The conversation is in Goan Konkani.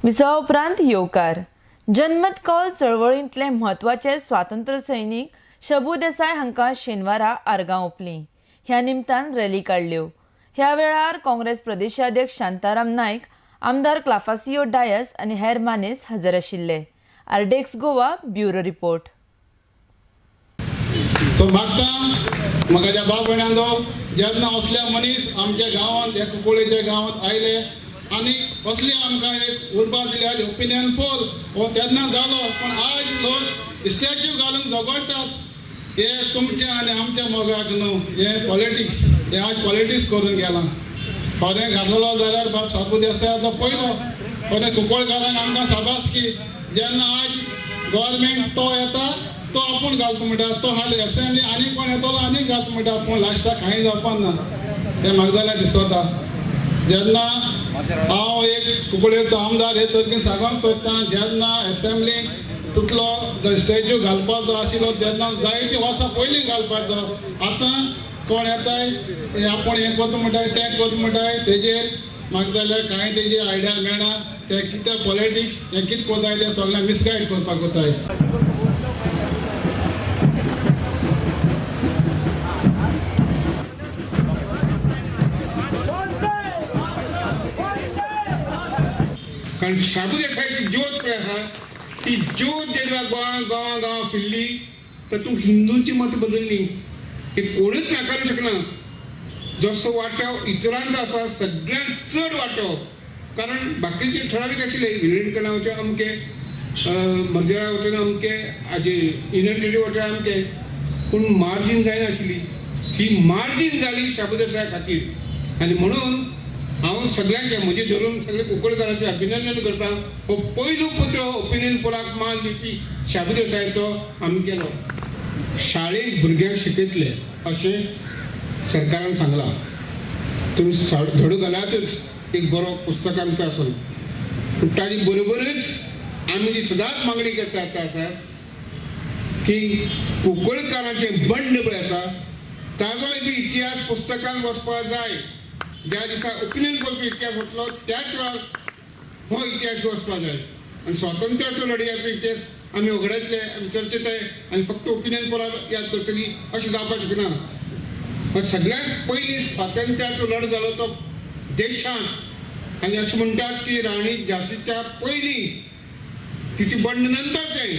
विसवा उपरांत येवकार. जनमत कौल चळवळींतले म्हत्वाचे स्वातंत्र्य सैनीक शबू देसाय हांकां शेनवारा आर्गां ओंपलीं. ह्या निमतान रॅली काडल्यो. ह्या वेळार काँग्रेस प्रदेशाध्यक्ष शांताराम नायक, आमदार क्लाफासियो डायस आनी हेर मानेस्त हजर आशिल्ले. आर्डेक्स गोवा, ब्युरो रिपोर्ट. सो मागता म्हाका भाव भयणांनो, जेन्ना असल्या मनीस आमच्या गांवांत, ह्या कुंकळ्ळेच्या गांवांत आयले आनी असली आमकां एक उर्बा दिली, ओपिनियन पोल हो तेन्ना जालो, पूण आज लोक स्टॅच्यू घालून झगडटात. हे तुमच्या आनी आमच्या मोगाक न्हू, हे पॉलिटिक्स, हे आज पॉलिटिक्स करून गेलां. खरें घातलेलो जाल्यार बाब साबू देसायाचो पयलो, खरें कुंकळकारांक आमकां साबासकी. जेन्ना आज गव्हर्मेंट तो येता तो आपूण घालता म्हणटा, तो हाली एसेंब्ली आनी कोण येतलो आनी घालता म्हणटा, पूण लास्टाक कांय जावपाक ना. तें म्हाका जाल्यार दिसता. जेन्ना हांव एक कुंकळ्ळेचो आमदार हे तरेन सांगूंक सोदता, जेन्ना एसेंब्लीक तुटलो स्टॅच्यू घालपाचो आशिल्लो तेन्ना जायतीं वर्सां पयलीं घालपाचो. आतां कोण येताय आपूण हें करता म्हणटाय, तें करता म्हणटाय, तेजेर म्हाका जाल्यार कांय तेजी आयडिया मेळना. ते कितें पॉलिटिक्स हें कितें करताय तें सगळें मिसगायड करपाक वताय. कारण शाबू देसायाची ज्योत पळय आसा, ती ज्योत जेन्ना गोवा गोवा गांवां फिरली तर तूं हिंदूची मत बदलली, हे कोणूच नाकारूंक शकना. जसो वांटो इतरांचो आसा सगळ्यांत चड वांटो, कारण बाकीचे ठरावीक आशिल्ले विलिंगडना वचून अमके, मर्जेरा वचून अमके, हाजे युनियन वचून अमके, पूण मार्जीन जायनाशिल्ली. ही मार्जीन जाली शाबू देसाया खातीर. आनी म्हणून हांव सगळ्यांचे म्हजे धरून सगळे कुंकळकारांचें अभिनंदन करता. हो पयलो पुत्र ओपिनियन पोलाक मान दिवपी शाबू देसायाचो आमी केलो. शाळेंत भुरग्यांक शिकयतले अशें सरकारान सांगलां. तुमी धडो घालातच एक बरो पुस्तकांत आसून, पूण ताजे बरोबरच आमी जी सदांच मागणी करता ती आसा की कुंकळकारांचें बंड पळय आसा ताजोय बी इतिहास पुस्तकांत वचपाक जाय. ज्या दिसा ओपिनियन पोलचो इतिहास वतलो त्याच वेळार हो इतिहास वचपाक जाय. आनी स्वातंत्र्याचो लढ्याचो इतिहास आमी उगडायतले, आमी चर्चेत आनी फक्त ओपिनियन पोलार याद करतली अशें जावपाक शकना. सगळ्यांत पयलीं स्वातंत्र्याचो लढ जालो तो देशांत, आनी अशें म्हणटात की राणी झांसीच्या पयलीं, तिची बंड नंतरचें,